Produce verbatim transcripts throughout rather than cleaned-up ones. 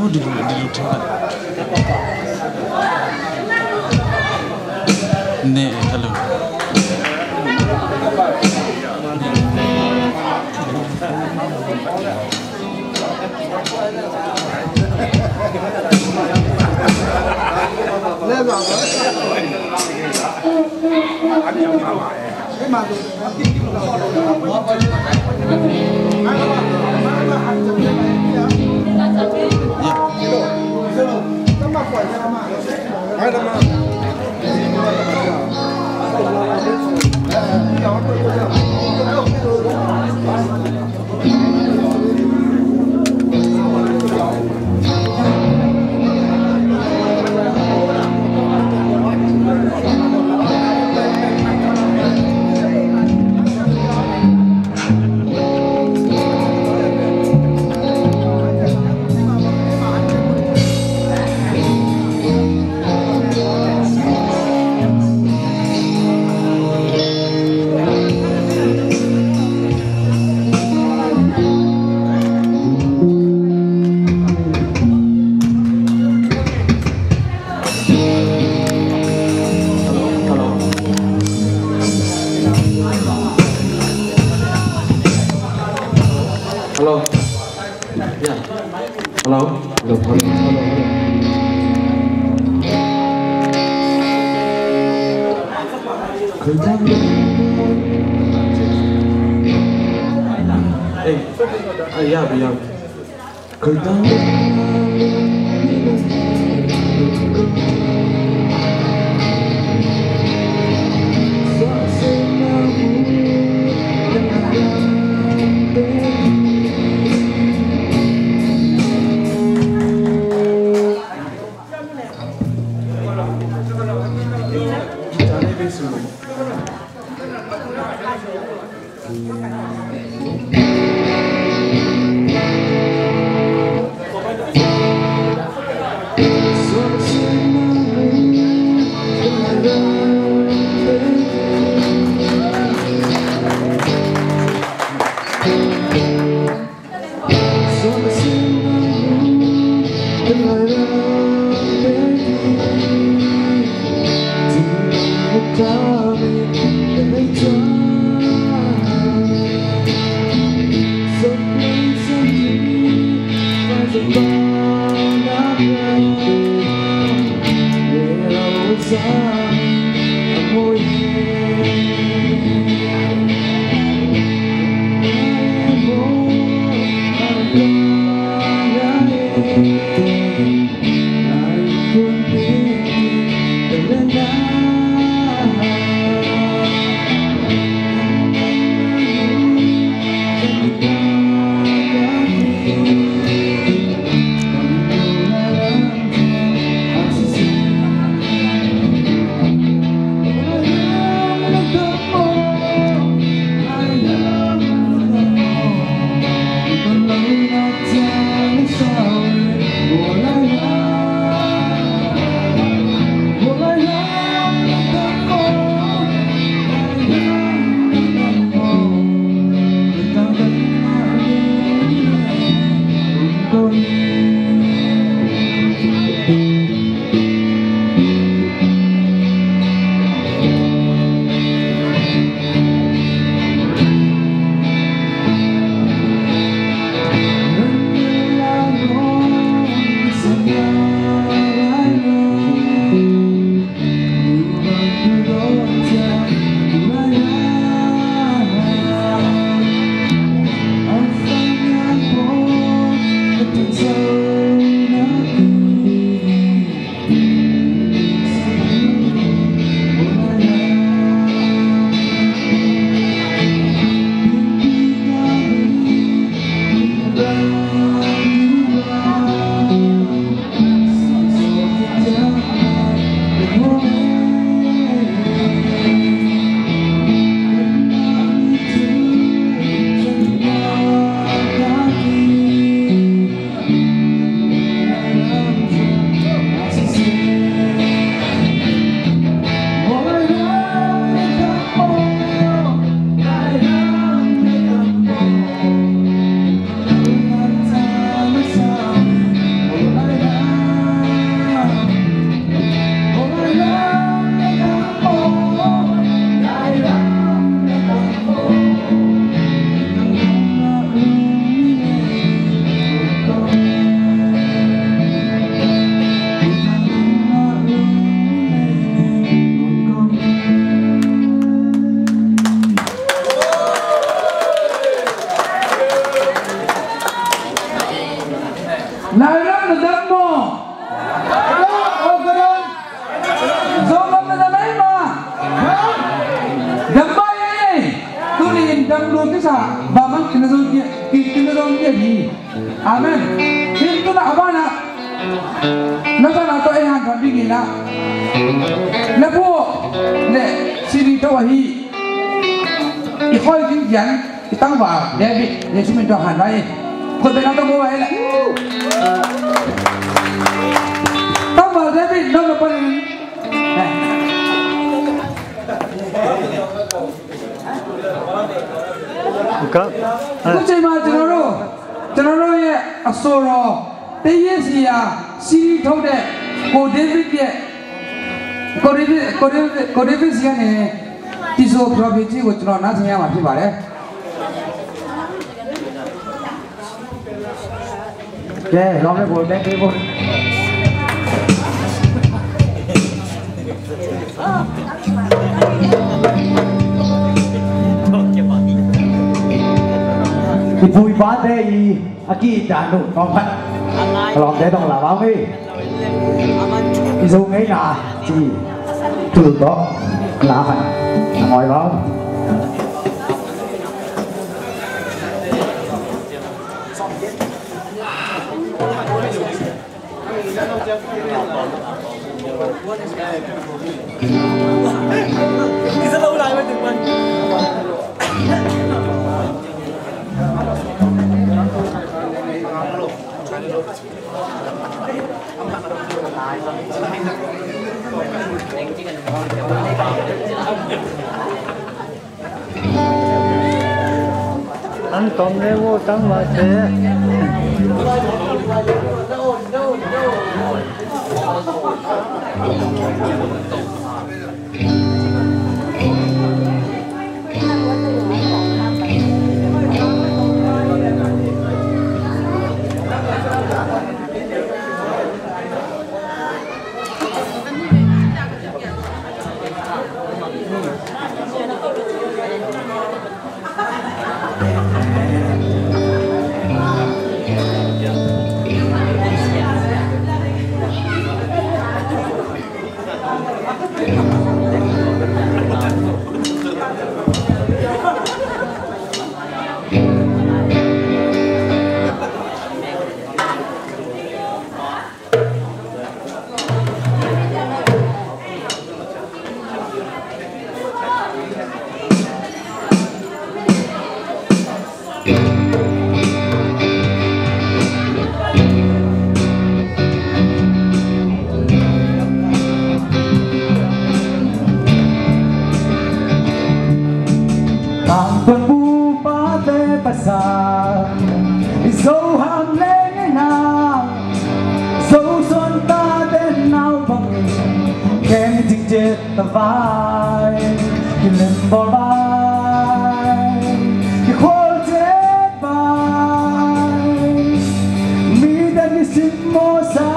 Dilu, dilu, dilu. Ne, hello. Hello. Hello. Yeah. Hello. Hello. Hello. Hello. Hello. Hey. Ah, yeah, yeah. Nin dam lua kisa bang hang kin na zong kia, kin, kin na zong kia hi. Amen. Hin tuna a bana na zana tawh ei hanthawn ding hi na. Na phu le sini tawh ahi. I khoi ding kian i tangval David Jesu min tawh han vai. Khut beng na tawh mu vai le. Tangval David nong na panin. Ka. အခုချိန်မှာ ကျွန်တော်တို့ ကျွန်တော်တို့ရဲ့အဆိုတော် တရက်စီရာ စီးရီးထုတ်တဲ့ ကိုဒေးဗစ်ရဲ့ ကိုဒေးဗစ် ကိုဒေးဗစ် ကိုဒေးဗစ်စီကနေ တီဆို prophecy ကို ကျွန်တော် နားဆင်ရမှာ ဖြစ်ပါတယ်။ Kei, lawm le pawl, beng kei pawl. I pu i pate i a ki-it dan uh tawm khat a lawmte tawh la vang hi. I Zo ngeina ci tul tawh la khat a ngawi vang. An tom le wo tang ma te. Tangkon bu pate pasal i Zo ham leng e na. Zo suan tate nau bangin kem cing cet ta vai, kilem bawl vai, kikhual cet vai. Mite kisim mawhsa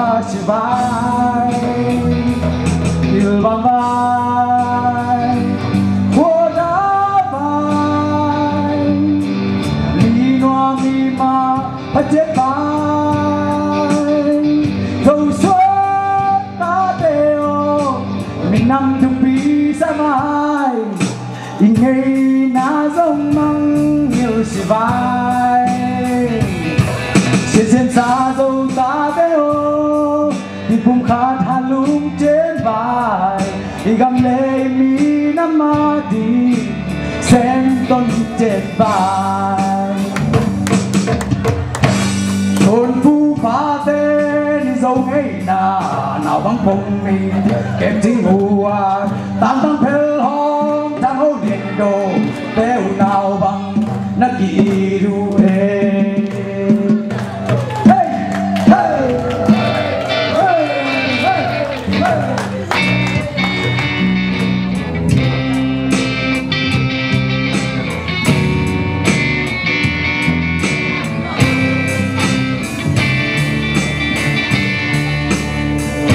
a si vai, kilbang vai, khuada vai, mi nuam mi mah pha cet vai. Zo suan tate aw, minam thupi sa vai, i ngeina zong mangngilh si vai. Siasiamsa Zo tate aw, i pumkhat hat lungcian vai, i gam le i minam a ding sem ton cet vai. Tunpu pate ni Zo ngeina, naupang pong mi kem cing uh a, tangtang phel hong tang ho ding do, teu naupang na ki-it uh e. Hey! Hey! Hey! Hey! Hey!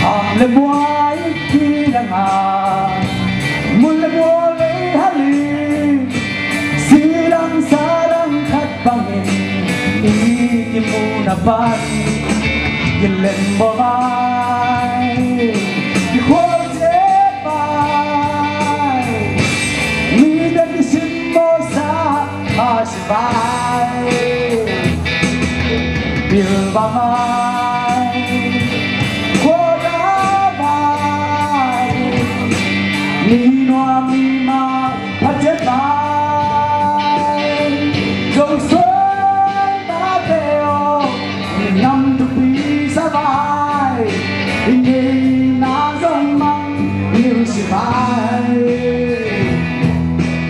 Ham le buai kilanga, mun le buai hali, silang salang khat bangin i kimu na pan, kilem bawl vai, kikhual cet vai, mite kisim bawl Pai, bil bang ai, khua da pai, mi nuam mi mai, pha ciat pai, zong suan tate aw, nam tupi sa pai, i ngeina zong mang, i si pai.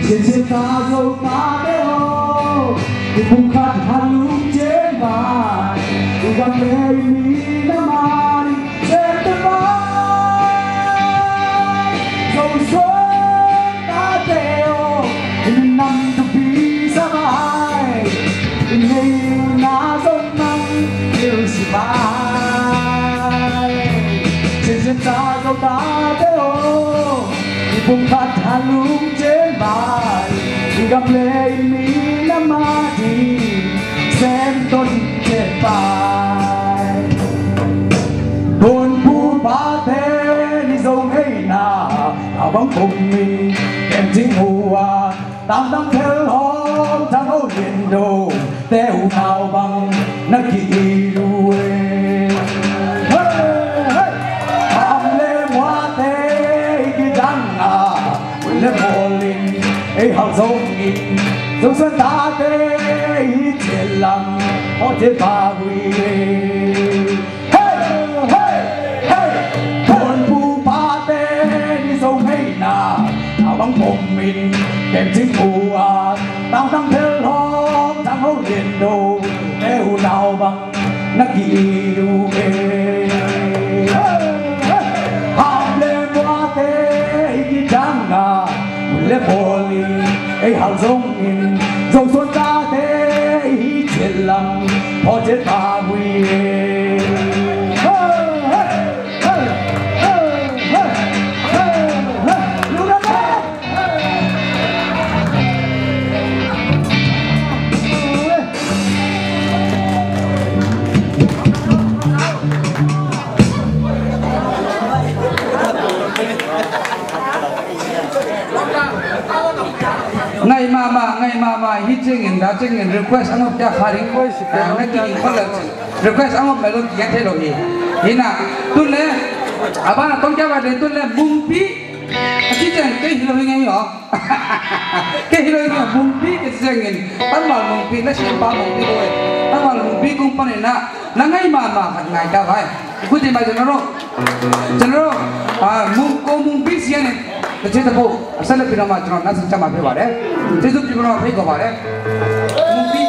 Siansian ta Zo tate aw, i pumkhat hat lungcian pai, i gam le i mi na mai, sem ta pai. Zo suan tate aw, i nam tupi sa pai, i ngeina zong mang, i si pai. Siansian ta Zo tate aw, i pumkhat hat lungcian pai, i gam le i mi na mai, sem ton ciat pai. Tuanpu pate ni Zo ngeina a bang pum in kem cing uh a, tangtang thel hawm thang ho lian do, te unau bang na ki-it uh e. Hei, hei. Ham le muate i kidang a, le bawlin ei hal zongin, Zo suan tate i ciat lam, aw te pa hui e. Hei, hei, hei. Tuanpu pate ni Zo ngeina a bang pum in kem cing uh a, tangtang thel hawm thang ho lian do, te unau bang na ki-it uh e. Hei, hei. Ham le muate i kidang a, le bawlin ei hal zongin, Zo suan tate i ciat lam, aw te pa hui e. Ngai mahmah, ngai mahmah, hih ciangin, dah ciangin, request a ngawp kia kha ding. Request a ngawp mai lo, kigen thei lo hi. Hi na, tun le, a ban a tong kia ba de, tun le, Mungpi. A ci ciang, kei hi lo hi ngai hi aw. Kei hi lo hi ngai, Mungpi, kei ci ciangin, Tanval Mungpi, na siampa Mungpi lo e. Tanval Mungpi kung panin na, na ngai mahmah khat ngai ta vai. Kuti mai General. General, ah, Mung, ko Mungpi sian e. Te ci ta po, a sa le pi na ma General, na sa ca ma pe va de. Te zu pi na ma pe ko va de. Mungpi.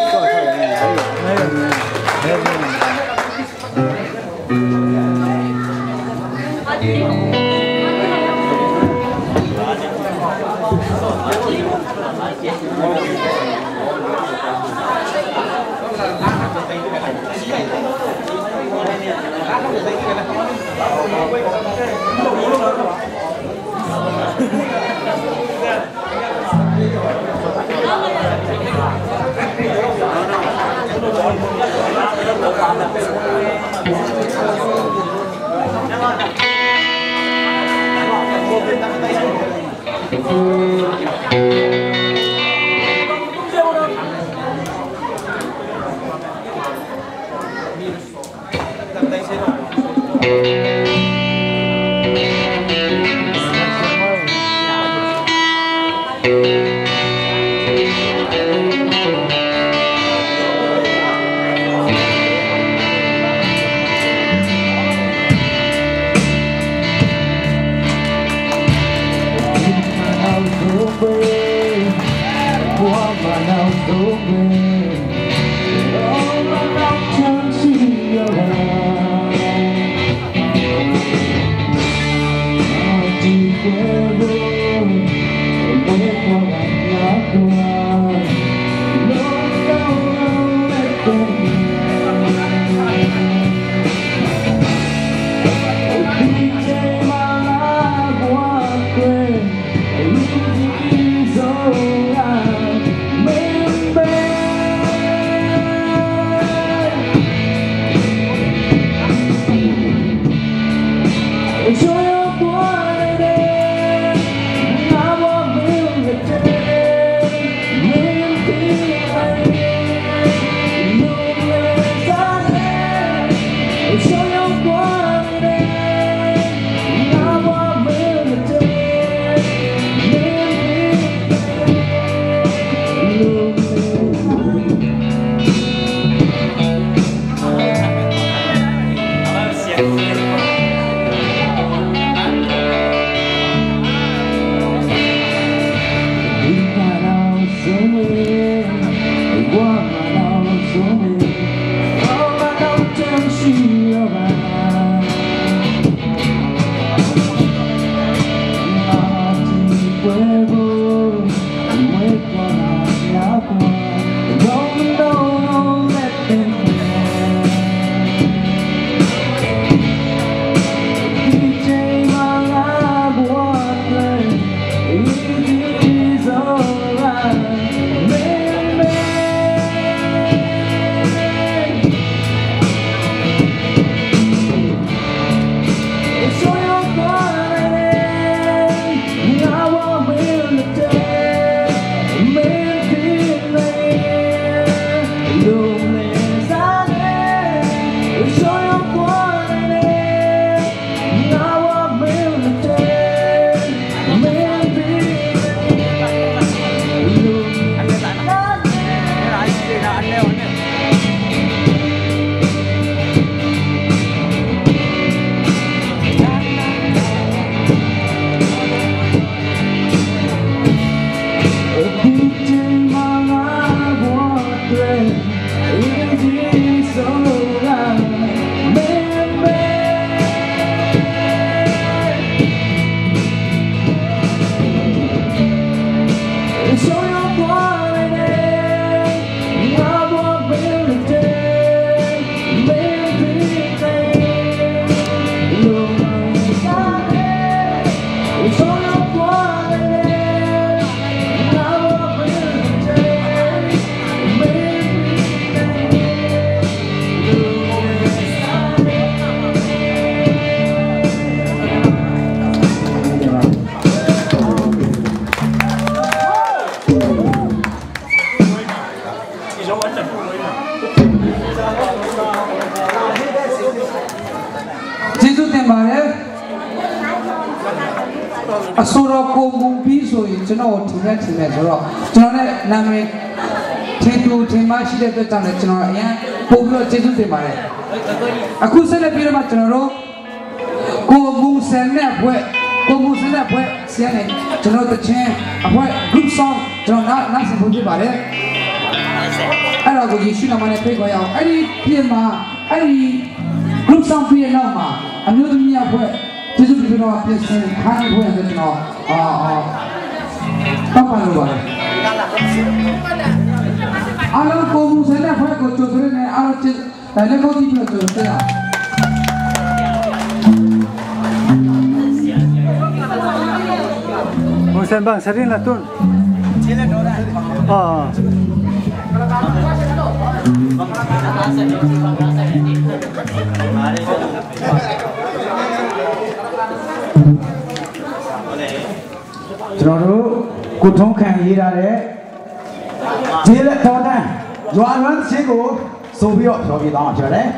အဆိုတော်ကိုမူဘီဆိုရင် ကျွန်တော်ကိုထင်ရထင်တယ်ဆိုတော့ ကျွန်တော်နဲ့နာမည်ထင်သူထင်မှရှိတဲ့အတွက်ကြောင့်လည်း ကျွန်တော်အရမ်းပိုပြီးတော့ကျေးဇူးတင်ပါတယ်။ အခုဆက်လက်ပြီးတော့မှ ကျွန်တော်တို့ကိုမူဆန်တဲ့အဖွဲ့၊ ကိုမူဆန်တဲ့အဖွဲ့ဆီကနေ ကျွန်တော်တို့သီချင်းအဖွဲ့ group song ကျွန်တော်နားနားဆင်ဖို့ဖြစ်ပါတယ်။ အဲ့ဒါကိုယေရှုနာမနဲ့ဖိတ်ခေါ်ရအောင်။ အဲ့ဒီပြင်မှာ အဲ့ဒီ group song ပြီးတဲ့နောက်မှာ အမျိုးသမီးအဖွဲ့ ကျေးဇူးတင်ပြီးတော့ ပြင်ဆင်ထားဖို့ရန်အတွက် ကျွန်တော်အာအာတောင်းပန်လိုပါတယ်။ အားလုံးကိုမူဆန်တဲ့အဖွဲ့ကို ကြိုဆိုရင်းနဲ့ အားလုံးကျေးအဲလက်ခုပ်တီးပြီးတော့ ကြိုဆိုရအောင်။ Bang Sen, Bang Serin lah tun. Ah. ကျွန်တော်တို့ ကိုထွန်းခိုင်ရေးထားတဲ့ ကျေးလက်တော်တန်း ရွာလွမ်းသီချင်းကို ဆိုပြီးတော့ ဖျော်ဖြေသွားမှာဖြစ်ပါတယ်။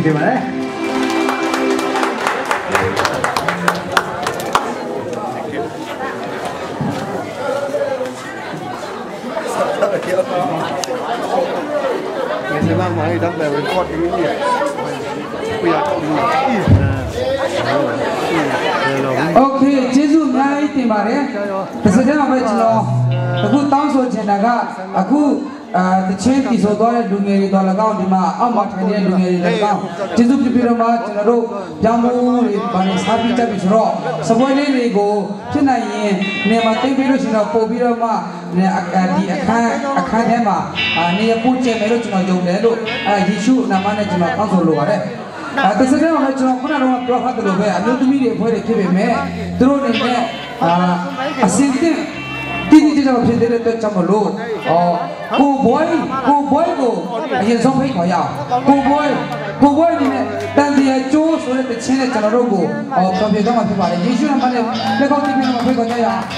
Okay, bye. Okay, ကျေးဇူးအများကြီးတင်ပါတယ်။ တစ်ဆက်တည်းမှာပဲ ကျွန်တော်အခုတောင်းဆိုချင်တာက အခု အာ၊ သီချင်းသီဆိုသွားတဲ့လူငယ်တွေသော်လည်းကောင်း၊ ဒီမှာအောက်မှာထိုင်နေတဲ့လူငယ်တွေလည်းကောင်း၊ ကျေးဇူးပြုပြီးတော့မှ ကျွန်တော်တို့ပြောင်းမှုတွေဘာတွေစားပြီးကြပြီဆိုတော့၊ စားပွဲလေးတွေကိုဖြစ်နိုင်ရင်နေရာမှာတင်ပြီးလို့ရှိရင်တော့ပို့ပြီးတော့မှ၊ ဒီအခန်းအခန်းထဲမှာ၊ အာ၊ နေရာပိုကျယ်မယ်လို့ကျွန်တော်ယုံတယ်လို့၊ အာ၊ ယေရှုနာမနဲ့ကျွန်တော်တောင်းဆိုလိုပါတယ်။ အာ၊ တစ်ဆက်တည်းမှာပဲ ကျွန်တော်ခုနကတော့ပြောထားသလိုပဲ၊ အမျိုးသမီးတွေအဖွဲ့တွေဖြစ်ပေမဲ့၊ သူတို့အနေနဲ့၊ အာ၊ အဆင်သင့်တိတိကျကျမဖြစ်သေးတဲ့အတွက်ကြောင့်မလို့၊ အော်၊ ကိုဘွဲ၊ ကိုဘွဲကိုအရင်ဆုံးဖိတ်ခေါ်ရအောင်။ ကိုဘွဲ၊ ကိုဘွဲအနေနဲ့တန်တရားကျိုးဆိုတဲ့သီချင်းနဲ့ကျွန်တော်တို့ကို၊ အော်၊ ဖျော်ဖြေသွားမှာဖြစ်ပါတယ်။ ယေရှုနာမနဲ့လက်ကောက်တီးပြီးတော့ဖိတ်ခေါ်ကြရအောင်။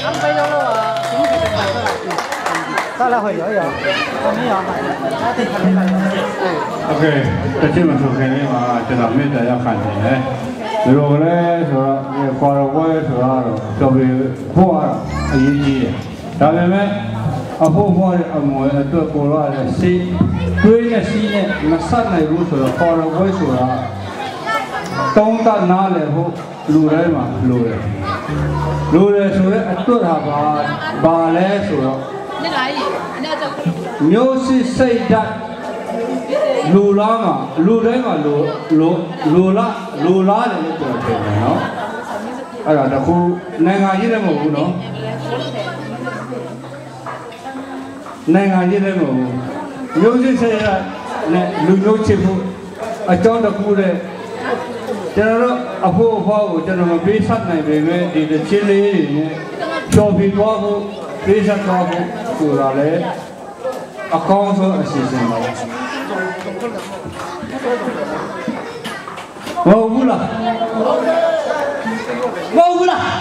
โอเค၊ တချို့မဆိုခင်လေးမှာကျွန်တော်မေတ္တာရပ်ခံနေတယ်။ ဘယ်လိုလဲဆိုတော့၊ ဒီခွါတော်ပွဲဆိုတာတော့၊ တော်ပြီဖို့ကတော့အရေးကြီးတယ်။ ဒါပေမဲ့၊ အဖို့ဖို့ရဲ့အမွေအတွက်ကိုတော့လည်း၊ သွေးနဲ့ဆီနဲ့မဆပ်နိုင်ဘူးဆိုတော့၊ ခွါတော်ပွဲဆိုတာသုံးသပ်နားလည်ဖို့လူတိုင်းမှာလိုတယ်။ လိုတယ်ဆိုတဲ့အတွက်ဟာဘာ၊ ဘာလဲဆိုတော့၊ မျိုးစိတ်စိတ်ဓာတ်၊ လူလားမှာ၊ လူတိုင်းမှာလို၊ လို၊ လိုလား၊ လိုလားတယ်လို့ကျွန်တော်ထင်တယ်နော်။ အဲ့ဒါတစ်ခု၊ နိုင်ငံရေးလည်းမဟုတ်ဘူးနော်။ နိုင်ငံရေးလည်းမဟုတ်ဘူး။ မျိုးစိတ်စိတ်ဓာတ်နဲ့လူမျိုးချစ်ဖို့အကြောင်းတစ်ခုတည်း၊ ကျွန်တော်တို့အဖို့အဖွားကိုကျွန်တော်မပေးဆပ်နိုင်ပေမဲ့၊ ဒီသီချင်းလေးတွေနဲ့ဖျော်ဖြေသွားဖို့၊ ပေးဆပ်သွားဖို့ဆိုတာလည်းအကောင်းဆုံးအစီအစဉ်ပါပဲ။ မဟုတ်ဘူးလား၊ မဟုတ်ဘူးလား။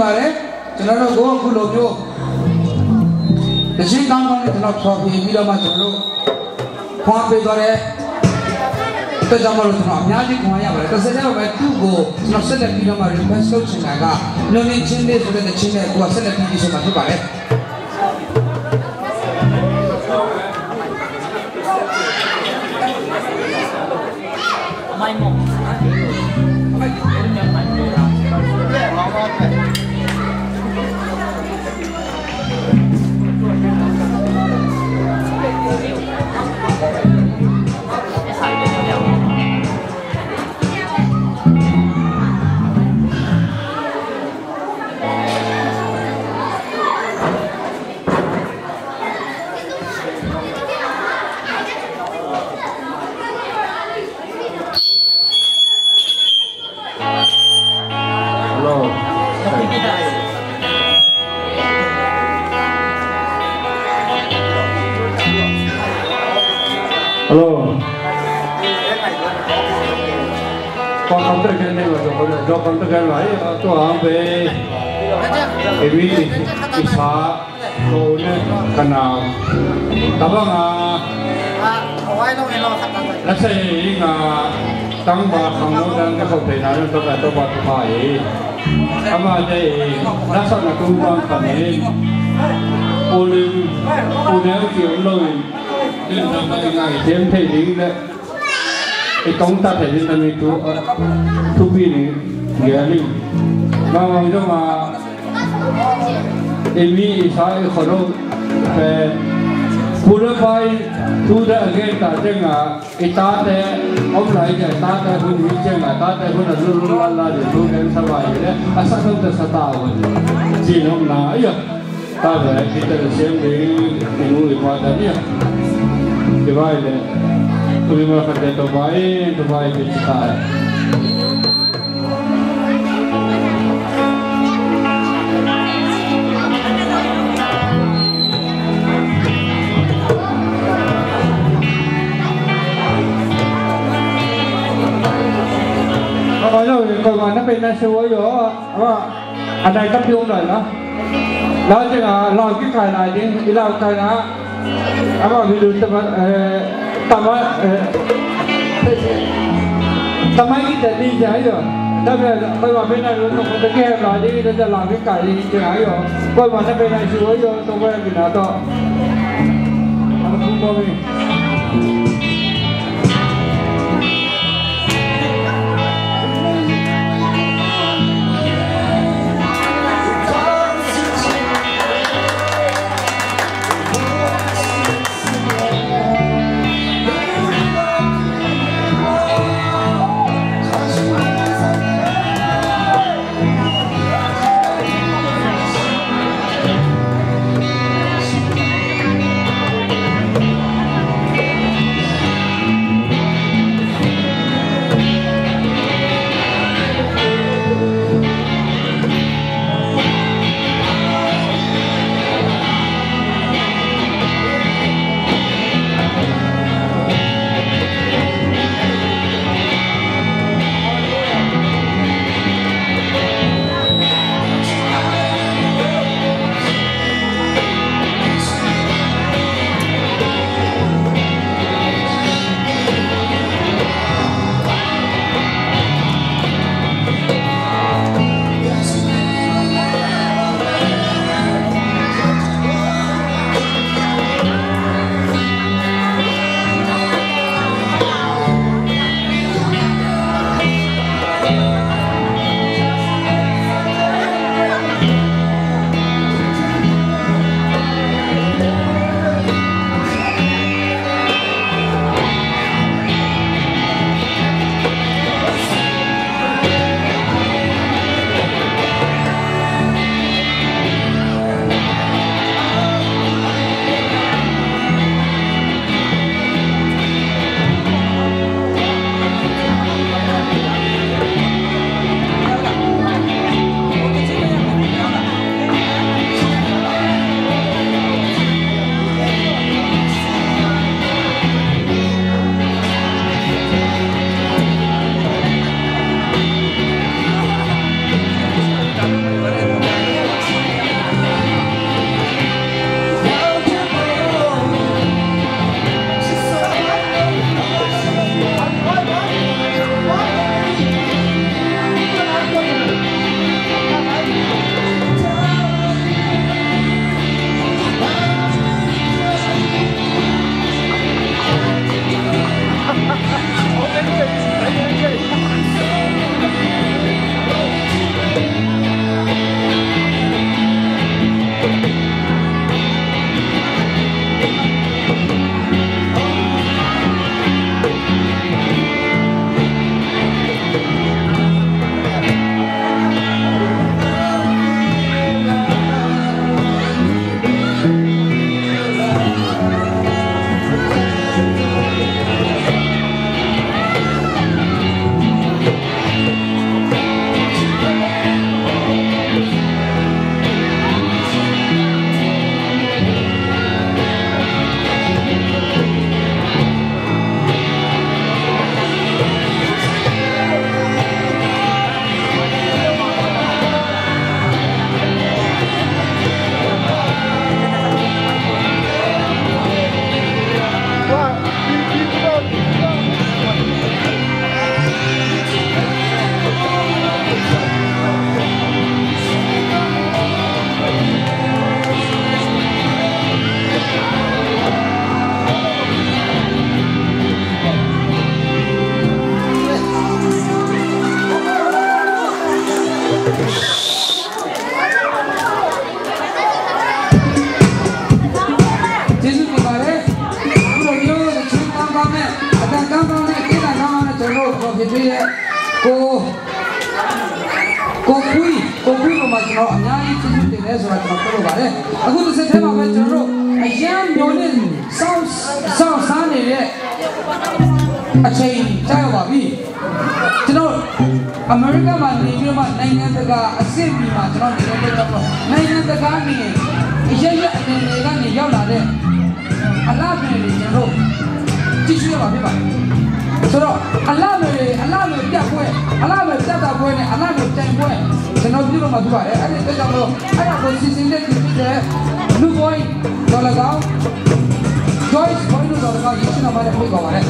ပါတယ်။ ကျွန်တော်တို့ကို အခုလိုမျိုး သီချင်းကောင်းကောင်းနဲ့ ကျွန်တော် ဖျော်ဖြေပြီးတော့မှ ကျွန်တော်တို့ ခွါပေးသွားတဲ့အတွက်ကြောင့်မလို့ ကျွန်တော် အများကြီး ခွါရပါတယ်။ တစ်ဆက်တည်းမှာပဲ သူ့ကို ကျွန်တော် ဆက်လက်ပြီးတော့မှ request လုပ်ချင်တာက မျှော်လင့်ခြင်းလေးဆိုတဲ့ သီချင်းနဲ့ သူက ဆက်လက်ပြီး ဖြေဆိုမှာ ဖြစ်ပါတယ်။ Ko kam te ken ne, ko kam te ken lai, to ang pe. Evi isa ko ne kana. Tabang a. Lasa nga tang ba kang no dan ka ko pe na no to ka to ba to ba e. Ama de lasa na tu ba ka ne. Ulim ulim ki ulo. Din na ba nga tem te ding le. I tong ta te din ta mi tu, tu pi ni ge ni. Ma ma mi do ma. I mi i sa i kho do. Pe pu le pa i tu da ge ta te nga. I ta te om lai ge ta te hun hi ge nga ta te hun a lu lu la la de tu ge sa ba i le. A sa tong ta sa ta wa. Ji nom na ya. Ta ve, kita le siam ding, i nu i pa ta nia. Ki vai le. Umi ma khat le to vai, to vai ki ta. Alo, ko ma na pe na se wo yo. Ama, anai ka piung nai na. Lau jing a, lau ki kai nai ding, i lau kai na. Ama, mi lu tama, eh, tama, eh, tama ki te ding jing a yo. Tama, tama pe nai lu tama te ke lau ding, lau jing lau ki kai ding jing a yo. Ko ma na pe nai su yo, to ko ya ki na to. Ama, ku ko mi. ကိုကိုခွီကိုခွီကိုမှကျွန်တော်အများကြီးကျေးဇူးတင်တယ်ဆိုတာကျွန်တော်ပြောလိုပါတယ်အခုတစ်ဆက်ထဲမှာပဲကျွန်တော်တို့အရမ်းမျှော်လင့်စောင့်စောင့်စားနေတဲ့အချိန်ကြာရောက်ပါပြီကျွန်တော်အမေရိကမှာနေပြီးတော့မှနိုင်ငံတကာအဆင့်မီမှာကျွန်တော်နေတော့ကျွန်တော်နိုင်ငံတကာနေအရရအနေနဲ့ကနေရောက်လာတဲ့အလှအပင်တွေကျွန်တော်ကြည့်ရှုရမှာဖြစ်ပါတယ်ဆိုတော့အလှပင်တွေအလှပင်ပြပွဲအလှပင်ပြသပွဲနဲ့အလှပင်တိုင်ပွဲကျွန်တော်ပြုလုပ်မှာဖြစ်ပါတယ်အဲ့ဒီအတွက်ကြောင့်မလို့အဲ့ဒါကိုစီစဉ်တဲ့သူဖြစ်တဲ့လူပွိုင်းတော်လကောင်း Joyce ဘွိုင်းတို့တော်လကောင်းရေရှင်းတော်မှာလည်းဖိတ်ခေါ်ပါတယ်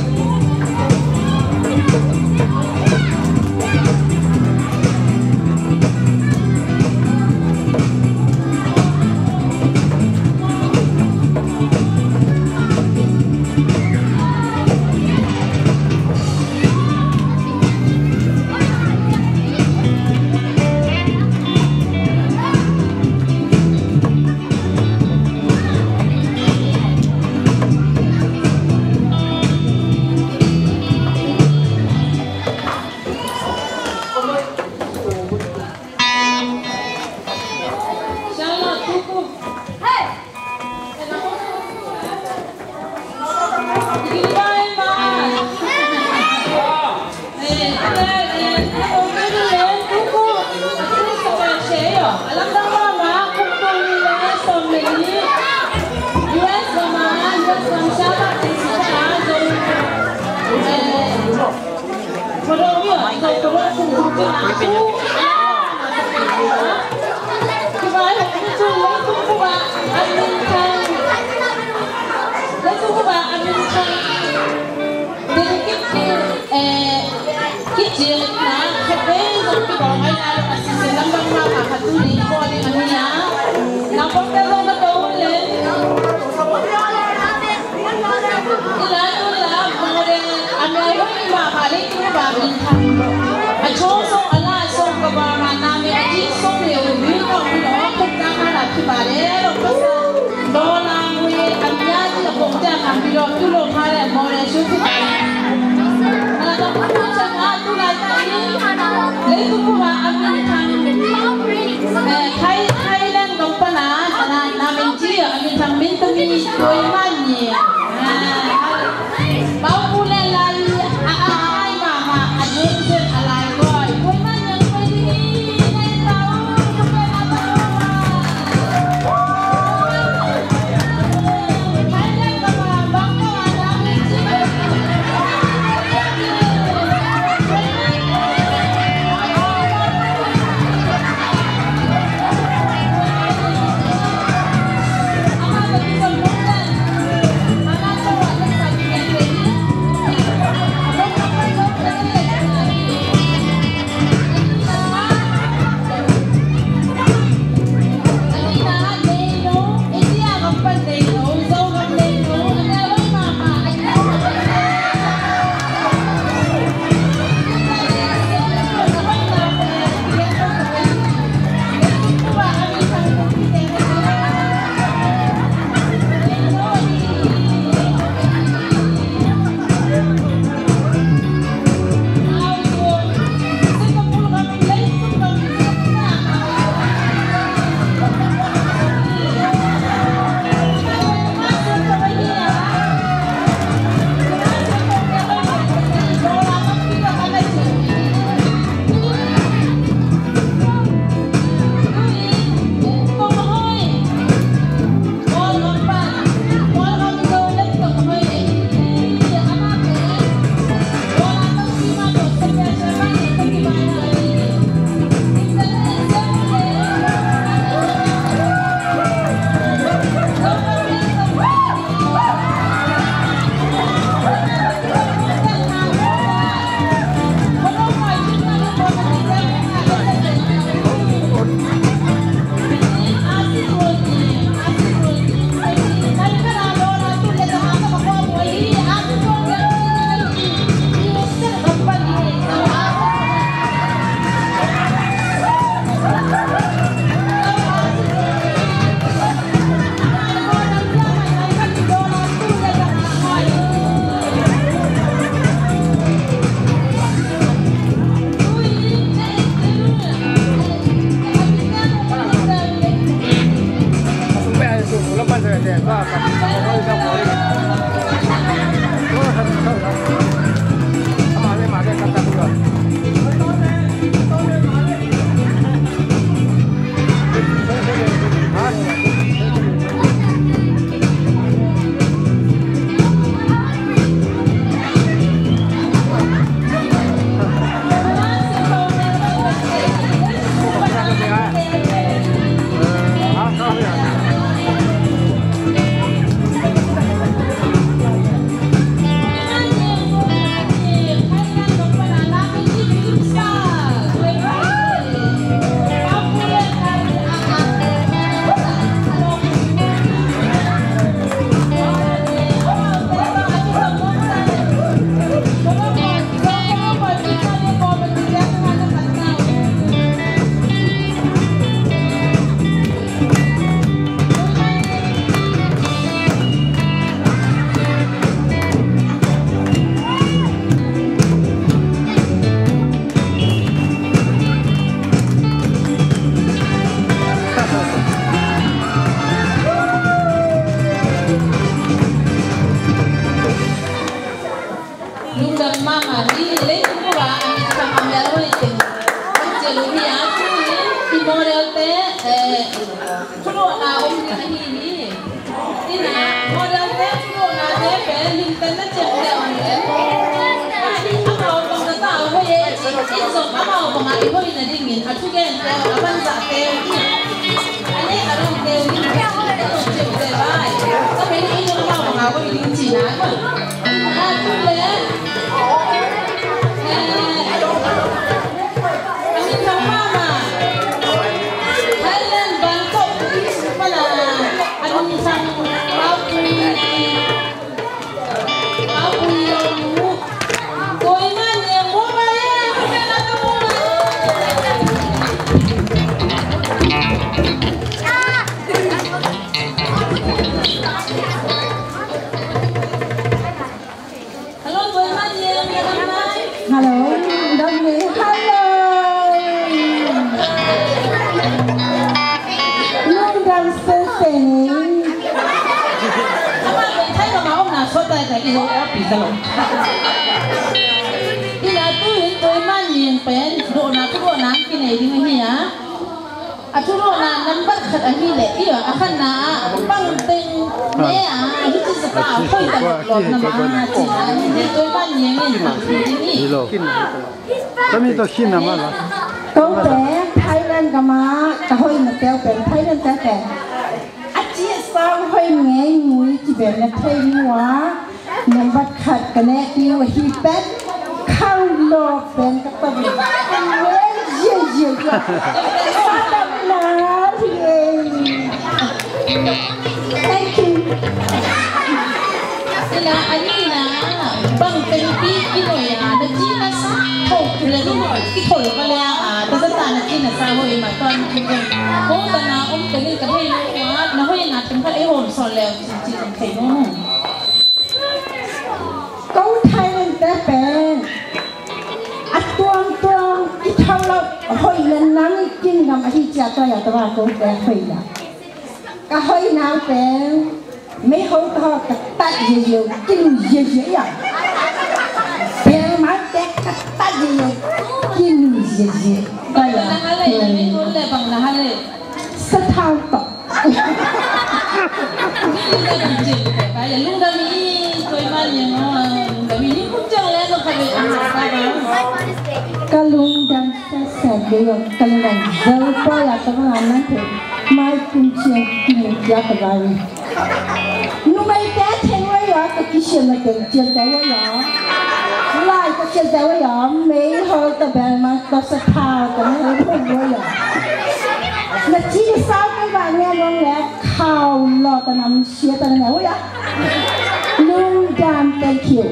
Thailand gam pana na min ci a min thang min tami tuai man ni. Bau pu le lai a ai mama a dun sen a lai koi tuai man ni tuai ding i. Lungdam mahmah ni. Leitung bup ah a mit sang a mel hoih teng hong ciah uh hi a, tu in i modelte, eh, thuluahna om ding ahi hi. Ina, modelte thuluahnate pen limtanna ciangciang om leh, amau bang na ta a hoih e ci in, zong amau bangah i hoih nadingin a thugente, a banzahte, a nek a lungte, limtanna ciangciang vai. Ka pen in amau bangah hoih ding cihna. Hello, Tuai Mah Niang, lungdam mai. Hello, lungdam ni. Hello. Lungdam sese ni. Ama pen Thai kama omna sawt tai tai i lo aw pi ta lo. Ina tu in Tuai Mah Niang pen duhna, duhna kinei ding hi a. A thuruahna nambat khat ahih leh, i a khatna ah bangteng ne a, hih ci zata a hoih ta lawmna mah cihna ahih leh, Tuai Mah Niang in bangteng ding hi. Kami to khin na ma la. Ko pen Thailand ka ma, ka hoih na teu pen Thailand teu pen. A ci a sau hoih ngei ngui ci ben na thei mua. Nambat khat ka nehpih uh ahi pen, khang lawh pen ka tawh in. Ziahziah ziah. Sadamna hi ei. Thank you. Sila, a nihna, bang tengpi i noi a, na ci na sa, tho kile lo, i tho lo ka le a, ta sa ta na ci na sa hoih mah tuan ki ko. Ko ta na om tengin ka thei lo a, na hoih na teng khat ei hon sawn le, ci ci teng thei lo. Ko Thailand te pen a tuamtuam i tho lo, hoih le nang i kin ngam ahi cia tua ya tua ko te hoih la. Ka hoih nang pen mei ho ta ho ka tat ye ye, kin ye ye ya. Bel mai te ka tat ye ye, kin ye ye. Tua ya. Bang na hale, na mei ho le bang na hale. Sa thau tok. Ka lungdam sese ding, ka lungdam zo pua ya ka bang a nang te mai kum ciang kum ya ka bang. Numei te theng wai ya ka kisiam na teng ciang ka wai ya. Lai ka ciang ka wai ya, mei ho ta bel ma ka sa thau ka wai ya. Na ci ni sau ka bang ne long le. Khau lawh ta nam sia ta nam ya. Lungdam, thank you.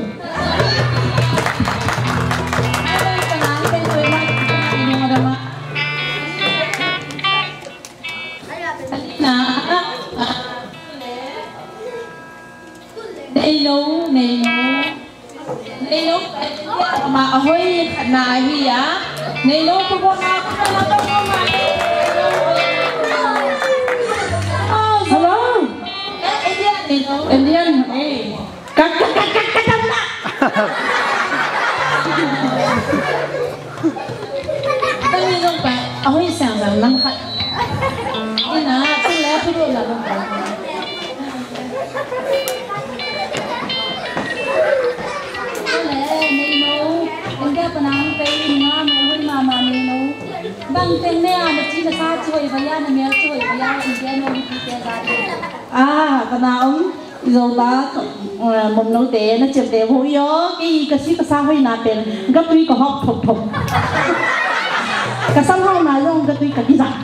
Nei lo, nei lo. Nei lo, ama a hoih khatna ahi a. Nei lo, tu ko na, tu ko na, tu ko na. Hello. Indian, eh. Ka, ka, ka, ka, ka, ka, ka. Ka mi zong pa, a hoih siangsiang nam khat. Ina, tu le, tu le, la, la. Tu le, nei no. India pana hong pei in nga, mel hoih mama nei no. Bang teng ne a, na ci na sa ci hoih va ya, na mel ci hoih va ya, India no, India za. Ah, pana om. I Zota, eh, mumnote, na ciamteh uh hi aw, kei ka si ka sa hoihna pen, ka tui ka hawk thopthop. Ka sanhauna zong ka tui ka kizang.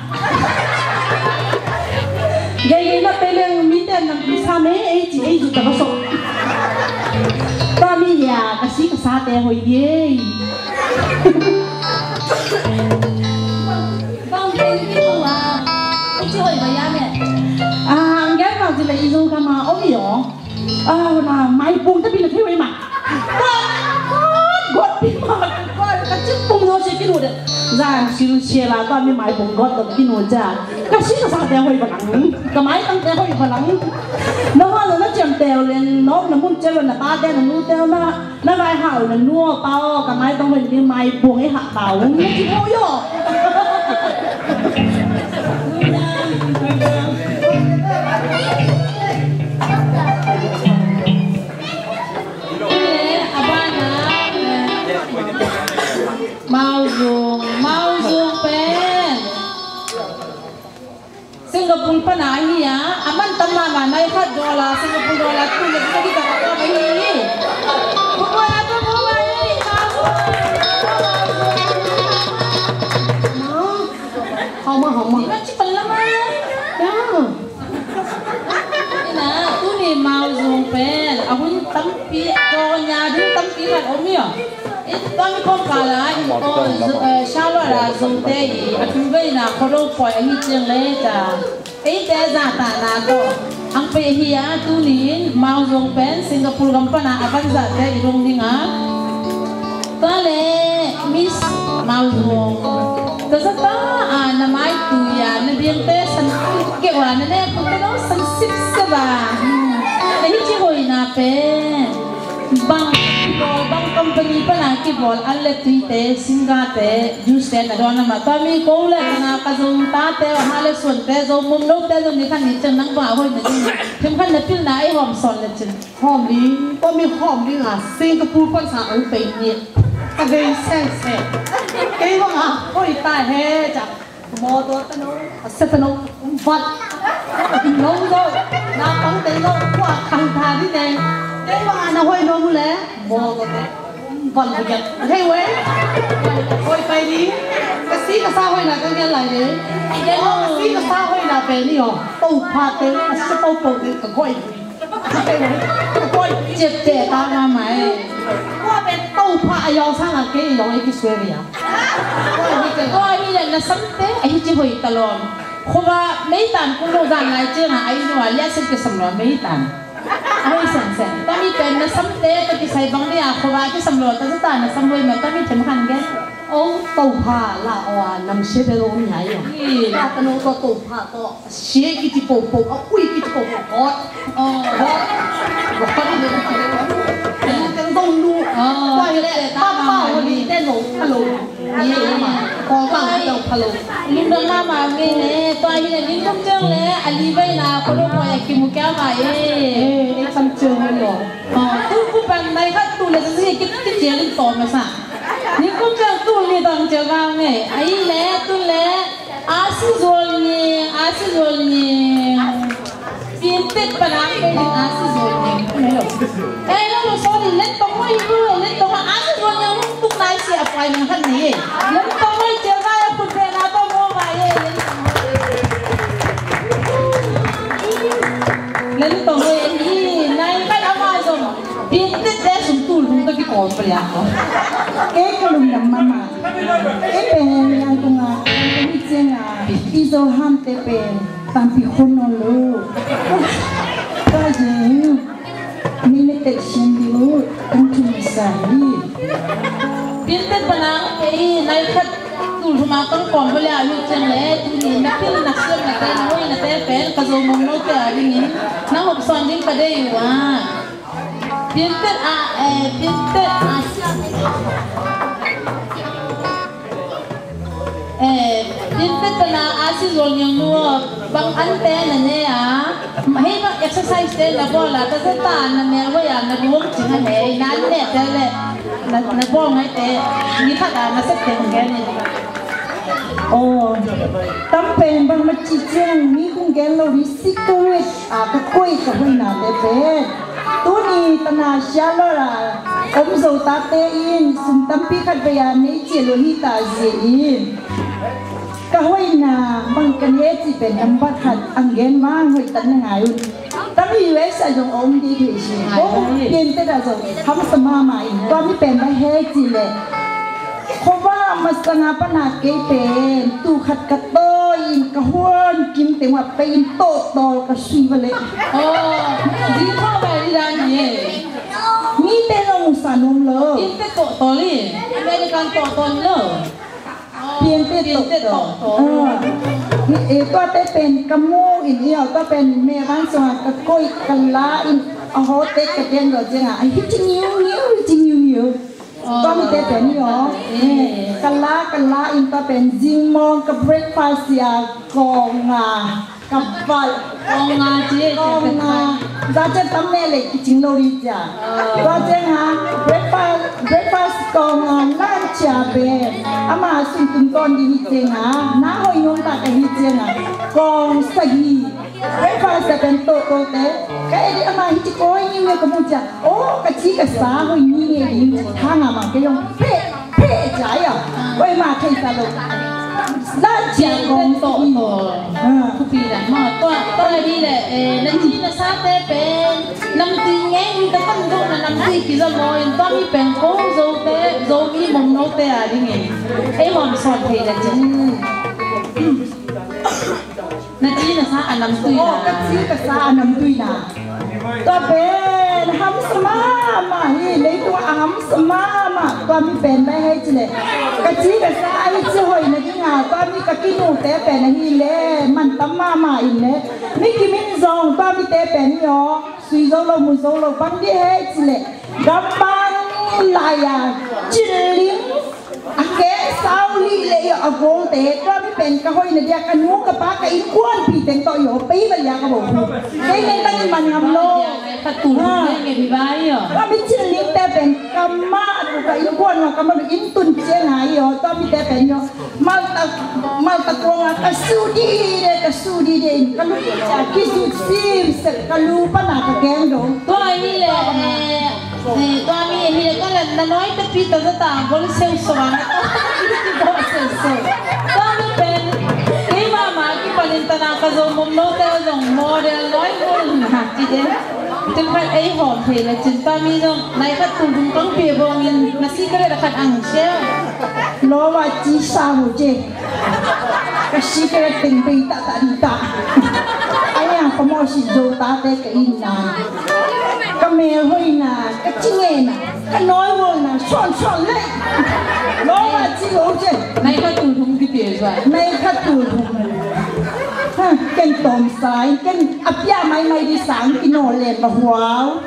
Geigei na pe leng mite nang kisa me, ei ci, ei zu ta ka sok. Tua mi hia, ka si ka sate hoih hi ei. Bang teng kimu a, i ci hoih va ya me. Ah, ang gen bang ci le i Zo gam a om i aw. Ah, na maipung tapi na thei hoih ma. Got, got, got pi ma. Got, ka cik pung no se kinu de. Zan sil se la tua mi maipung got tapi kinu ja. Ka si ka sa te hoih va lang. Ka maitang te hoih va lang. Na hua lo na ciamteh uh leng, na om na mun ciang lo na pa te na nu te na. Na vaihau na nu aw pa aw, ka maitang hoih ding, maibuang ei hah ta ung, na ci pau aw. Mauzung, Mauzung pen Singapore pana ahi a, a man tam mahmah, nai khat dollar, Singapore dollar tul le tul kita ka kawm ahi hi. Bukwa na tua bukwa hi, ma. Hau ma, hau ma. Ina ci pan la ma. Ya. Ina, tuni Mauzung pen a hun tampi, tua nya ding tampi khat om hi aw. I tua mi kawmkal ah, i, aw, Zo-, eh, Charlotte ah Zote i a tul veina khuado pawi ahi ciang le ta. Eite zahtahna tawh hong pia hi a, tuni in Mauzung pen Singapore gam pana a vanzahte i dong ding a. Tua le Miss Mauzung. Ka zata a na maitui a na biangte san keu a na ne pute no san sipsep a. Na hi ci hoihna pen. Bang kibawl, bang company pana kibawl, an le tuite, singate, juice te na dawn a mah. Tua mi ko le na ka Zo tate, ha le suante, Zo mumnote, Zo ni khan ni cen nang ba hoih na ding. Thim khan na pilna ei hawm sawn le cin. Hawm ding, tua mi hawm ding a, Singapore pan sa ang pei ni. Ka gei seng seng. Kei bang a, hoih ta he, ca. Mawtaw tano, a sia tano, um vat. A kim lo zo, na pang tei lo, kua khang tha di tei. Tei bang a na hoih lo mu le, mawtaw te, um vat lo yat. Hei wei, hoih pai di. Ka si ka sa hoih na ka gel lai di. Ka si ka sa hoih na pe ni o. Tau pha te, a sia tau pau te, ka hoih. Ciapteh ta mahmah e. Kua pen Topa a yawng sang a kei yawng e kisuai ve a. Kua hi le na samte a hi ci hoih ta lawm. Khuava meitan kul lo zan lai ciang a, a inn ua liaset kisam lo a meitan. A hoih senseng. Tami pen na samte ta kisai bang dia khuava kisam lo ta zata na sam hoih ma tami them khan gen. Ong Topa la aw a nam sia te lo om hi a yawng. Hi. La ta no to Topa to. Sia kici popo, a ui kici popo, God. Oh. God. God. Teng zong nu. Oh. Kua hi le, papa holi te no, hello. Ye, ye ma. Ko ma, hello, hello. Lungdam mahmah ngei ne, tua hi le, ning kum ciang le, a li vai na, ko lo ko ya kimu kia ma, ye. Eh, eh, sam ciang lo. Oh, tu ku pan nai khat tu le, tu si ki, ki ciang to ma sa. Ning kum ciang tu li dang ciang ma ngei. Ai le, tu le, A si zual ning, a si zual ning. Piantet panang pe ning a si zual ning. Ei lo lo, sorry, len tong mai lo, len tong a si zual ning tuk nai si a pai ning han ni. Len tong mai cia nai a put pe na tong mo mai ye, len tong mai. Len tong mai ni, nai mai a ma zong. Piantet te sum tul hung ta ki kawm paliang ko. Kei ka lungdam mahmah. Kei pen Yangon ah, kei pen hi ciang ah, i Zo hamte pen tampi khon nawn lo. Ka zeng, mi le tek sian ding uh, kan thum sa hi. Piantet panang kei nai khat Tul thum a kong kawm bawleh a lut ciang le tuni na pilna siamnate, na hoihnate pen ka Zo mawngnote a dingin na hopsawn ding ka deih uh a. Piantet a, eh, piantet a, eh, piantet pana a si Zual Ngiang nu bang ante na ne a, hei bang exercise te na bawl a, ta zata na mel hoih a na buang cing a hei, na an ne te le na, na bawl ngai te, ni khat a na sep te hong gen in. Aw, tam pen bang ma ci ciang mi kong gen lo di, secret a ka koih ka hoihnate pen tuni tana Charlotte a om Zo tate in sum tampi khat vei a nei cia lo hi ta zia in ka hoihna bang ka ne ci pen nambat khat ang gen vang hoih tan na ngai un. Tami U S a zong a om di thei si. Ko piantet a zong hamsa mahmah in tua mi pen bang he ci le, khuavak masanga pana kei pen tuu khat ka tawi in ka huan kim teng uh a pei in tawhtawl ka sui va le. Aw, zi thaw bai di dan hi. Mi te zong musa nuam lo. Piantet tawhtawl hi. American tawhtawl lo. Piantet tawhtawl. Aw. Ni, eh, tuate pen ka mu in i aw, tua pen me van sung a ka koih ka la in a hawte ka den lo ciang a, a hi ci ngiu ngiu, hi ci ngiu ngiu. Tua mite pen i aw. Eh, ka la, ka la in tua pen zingmawng ka breakfast cia kong a. Ka val. Kong nga ci, kong nga. Za ciang tam ne le kicing lo di cia. Tua ciang ha, breakfast, breakfast kong nga lunch cia be. Ama sung tun ton di hi ciang ha, na hoih nuam ta ka hi ciang ha. Kong sagih. Breakfast a pen to to te. Ka e di ama hi ci koi ni me ka mu cia. Oh, ka ci ka sa hoih ni nge di. Tha nga ma ke yong. Pe. Pheh cia ia. Koima thei ta lo. La cia kong tawh tawh. Thupi na ma tua tua hi le, eh, na ci na sate pen namtui ngei in ka pan dong na namtui kiza maw in tua mi pen ko Zote, Zomi mawngnote a dingin ei hawm sawn thei na cin. Na ci na sa a namtui na. Aw, ka ci ka sa a namtui na. Tua pen hamsa mahmah hi, leitung a hamsa mahmah. Tua mi pen bai hei ci le, ka ci ka sa ahi ci hoih na ding a, tua mi ka kinute pen ahi le, man tam mahmah in le. Mi kimin zong tua mite pen hi aw, sui zo lo, mu zo lo, bang di hei ci le, gambang lai a, cin ling. A keng sau lih le i a golte, tua mi pen ka hoih na dia, ka nu ka pa ka innkuanpih teng tawh i aw, pei va lia ka bo. Kei ngen tang i man ngam lo. Khat tu ngen ngen hi vai aw. Tua mi cin lingte pen ka mah tu ka innkuan lo, ka mah tu inn tun ciang a i aw, tua mite pen i aw. Malta, Malta kuang a ka su di de, ka su di de in, ka lu cia kizut sim sek, ka lu pan a ka keng dong. Tua hi le, eh, Eh, tua mi hi le ka len na noi te pi ta ta ta gol seu so a na ta gol seu so. Tua mi pen kei mama kipanin ta na ka Zo mawngnote zong model noi gol na ci de. Tun khat ei hawm thei le cin tua mi zong nai khat tul dum kang pia bawngin na secret khat ang sia. Lo wa ci sa mu ce. Ka secret teng bei ta ta di ta. Ai ang ka mawh si Zo tate ka inna. Ka mel hoihna, ka cingena, ka nawi wolna, suan suan lei. Lo ma ci lo ce. Nai khat tul thum kipia zua. Nai khat tul thum. Ha, ken tawm sa in, ken a pia mai mai di sang ki naw len ba huau.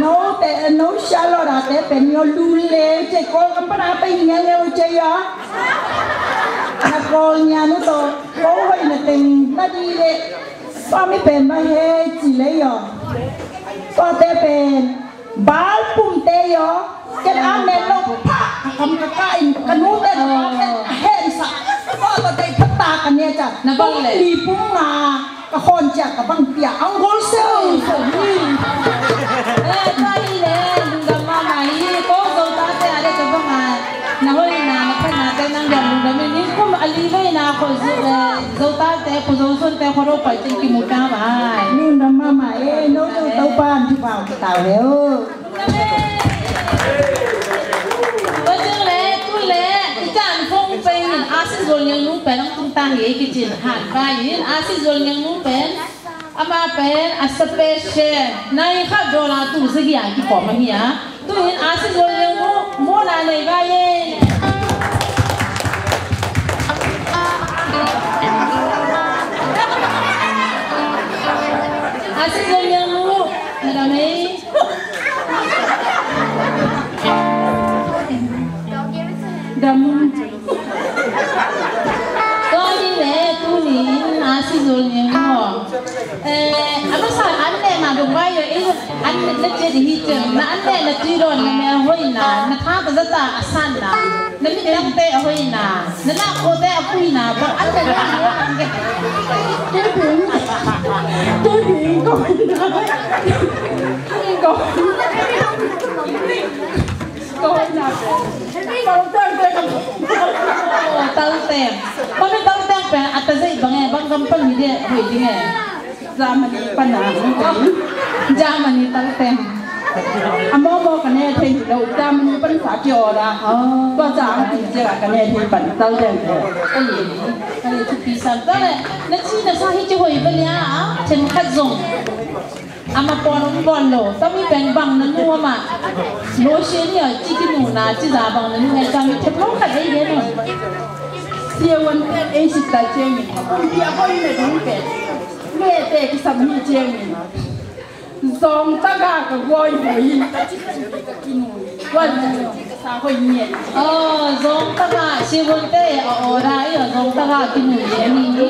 No te, no sia lo da te pen yo lu le ce ko kam pana pa in ya le ce ya. Na kol nya nu to, ko hoih na teng na di le. Pa mi pen ba he ci le yo. Pa te pen bal pum te yo. Ken a men lo pa ka kam ka ka in ka nu te na pa te a hen sa. Ko to te pa ta ka ne ca. Na bang le. Li pum nga. Ka hawn ciah ka bang piah ang gol seu seu hi. Eh, tua hi le, lungdam mahmah hi. Ko Zo tate a le ka bang a, na hoihna, na phatnate nang diam lungdam in, kum a li veina ko Zo, eh, Zo tate, ko Zo Sunte, ko ro pai cin kimu ta mai. Lungdam mahmah e, no Zo Topa an thupha tau le o. Tua ciang le, tu le, i caan fong pen in, a si Zual Ngiang nu pen ang tung tang ye kicin han pai in, a si Zual Ngiang nu pen, ama pen, a special, nai khat dollar tul sagih a kipawm a hi a. Tu in, a si Zual Ngiang nu, mawhna nei vai ye. A si Zol Niang Nu, na dam ei. Dam. Tua hi le tuni in a si Zol Niang Nu. Eh, a masa an ne ma dong vai yo, eh, an ne na cia di hi cia, na an ne na tui don na mel hoina, na tha ka zata a san na. Na mit dangte a hoina, na nak kote a puina, bang an na na na na. Tu ding, tu ding ko. Ko. Ko na. Ko tal te. Tal te. Mami tal te pe, ata zai bang e, bang kam pan mi de, hoi ding e. Germany pan a. Germany tal teng. A mawmaw ka ne thei hi lo, Germany pan sa ki order. Oh. Tua ca ang ti cia ka ne thei pan tal teng. Ai, ai, thupi sam. Tua le, na ci na sa hi ci hoi ba lia, a? Themkhat zong. Ama pon um pon lo. Tua mi pen bang na nu ama. Lo sia ni a ci ki nu na ci za bang na nu e tua mi themkhat ei de no. Sia wan pen ei sit ta cia mi. Kum pia hoi me dong pen. Mete kisam hi ciangin. Zawngtaka ka guai hoi in ka ci ka ci ka kinui. Guai ka ci ka sa hoi ngiat. Oh, zawngtaka, siwante, oh, oh, da, eh, zawngtaka kinui, eh, ni, ni.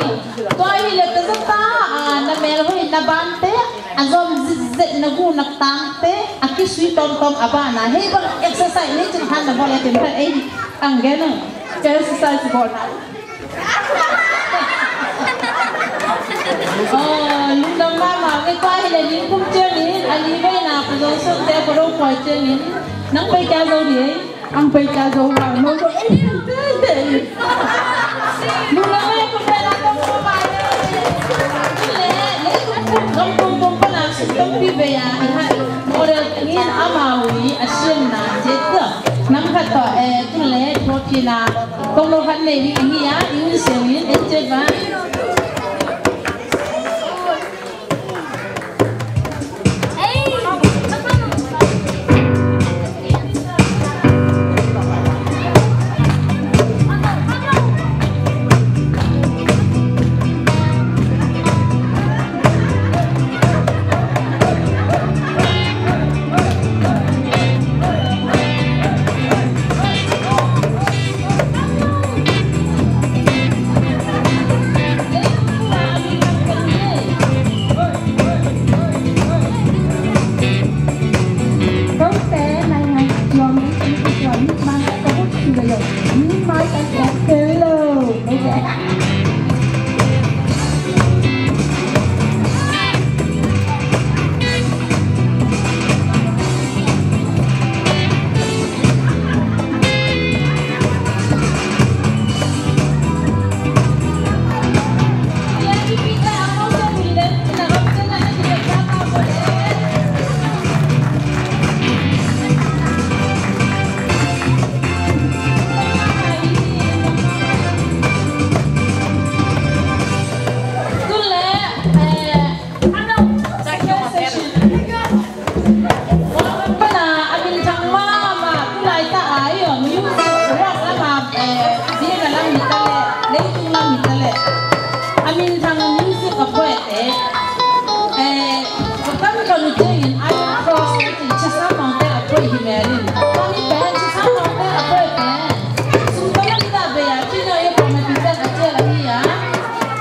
Tua hi le ta zata, ah, na mel hoi na bante, a zom zit zet na gu na tangte, a kisui tom tom a bana. Hei bang exercise ni cin han na bol a tin pha, eh, ang gena. Ka exercise bol na. Oh, lungdam mahmah. Kei pa hi le ning kum ciangin, a li veina, Pu Zong Sun te, Pu Ro Poi ciangin, nang pai kia zo ni, ang pai kia zo hang, no, no, eh, eh, eh. Lungdam mahmah, kum veina, kum kum mahmah, eh. Le, le, kum kum, kum kum, kum pana, sum kum pi veia, i hai, model ngin amau i, a siam na, zet ka. Nam khat tawh, eh, tun le, trophy na, kong lo khat nei ding ahi a, i hun siang in, en chet va. Pana a minthang mahmah, tulai ta a, i, music, rock lam a, eh, zing a lam hi ta leh, leitung lam hi ta leh. A minthang music a phuaite, eh, a kam ka lu ciangin Iron Cross te ci, Chesang Mawngte a phuai hi mel in. Tua mi pen Chesang Mawngte a phuai pen. Sum tua lam hi ta bei a, ci no i pom a ti pen a cial ahi a.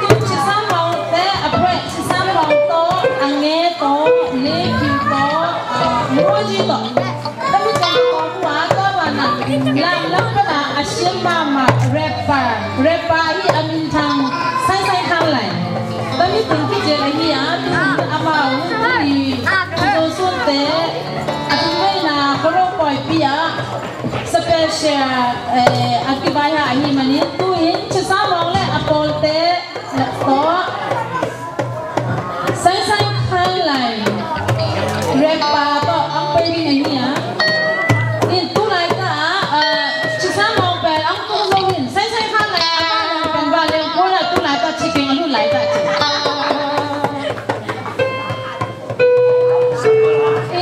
Tun Chesang Mawngte a phuai, Chesang Mawng tawh, a nge tawh, Lekiu tawh, a, Muaji tawh. Tami tawh tawh mua tawh wana. Lam lam pana a siam mahmah rapper. Rapper hi a minthang Sai Sai Khan Lai. Tami tun kici ahi a, tun amau tuni Pu Zo Sun te a tun veina Koro Poipi a special, eh, a kibai ha ahi manin tu in Chesang Mawng le a pawlte tawh Sai Sai Khan Lai rapper tawh ang pai ding ahi a. In tulai ta a, ah, Chesang Mawng pen ang tung zo in Sai Sai Khan Lai a pen ba leng ko la tulai ta ci keng a lut lai ta ci.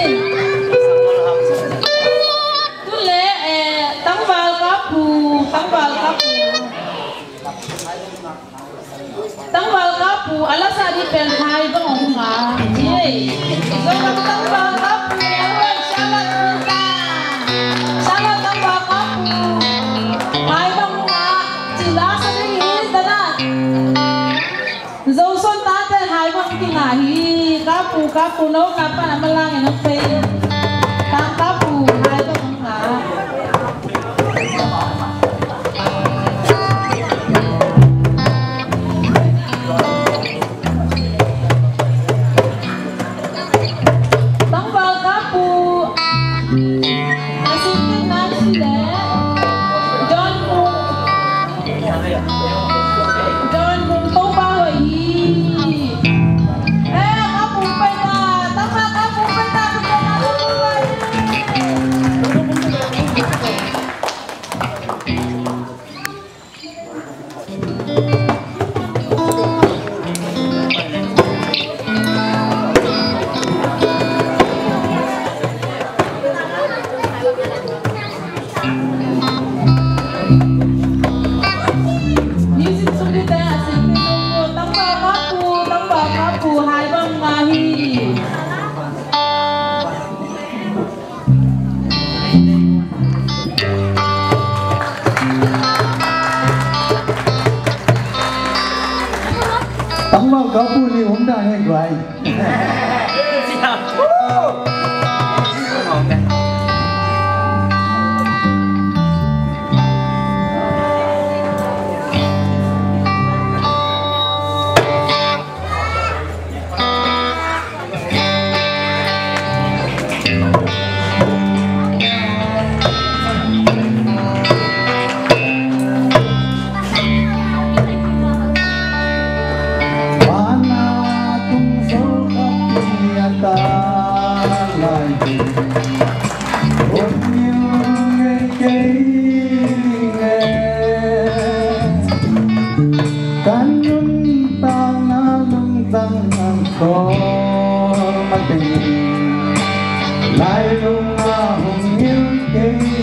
In tun le, eh, tangval ka pu, tangval ka pu. Ahi, kapu, kapu, no, kapa na malang, no, pay. Tang kapu, hai, to, tang ka. Tangval kapu. A singkit na si le. John Mung. John Mung Topa hoih hi. Eh, kapu pai ta. Tangval kapu pai ta. Kapu pai ta. Music sung dite, a sing dite, tangval kapu, tangval kapu, hai bang nga hi. Tangval kapu ni um dan he guai. Vana tung so khat ni a ta lai ding, hong ngil ngei kei ning e. Kan nuntakna lungtang ang kawl mateng, lailung a hong ngil kei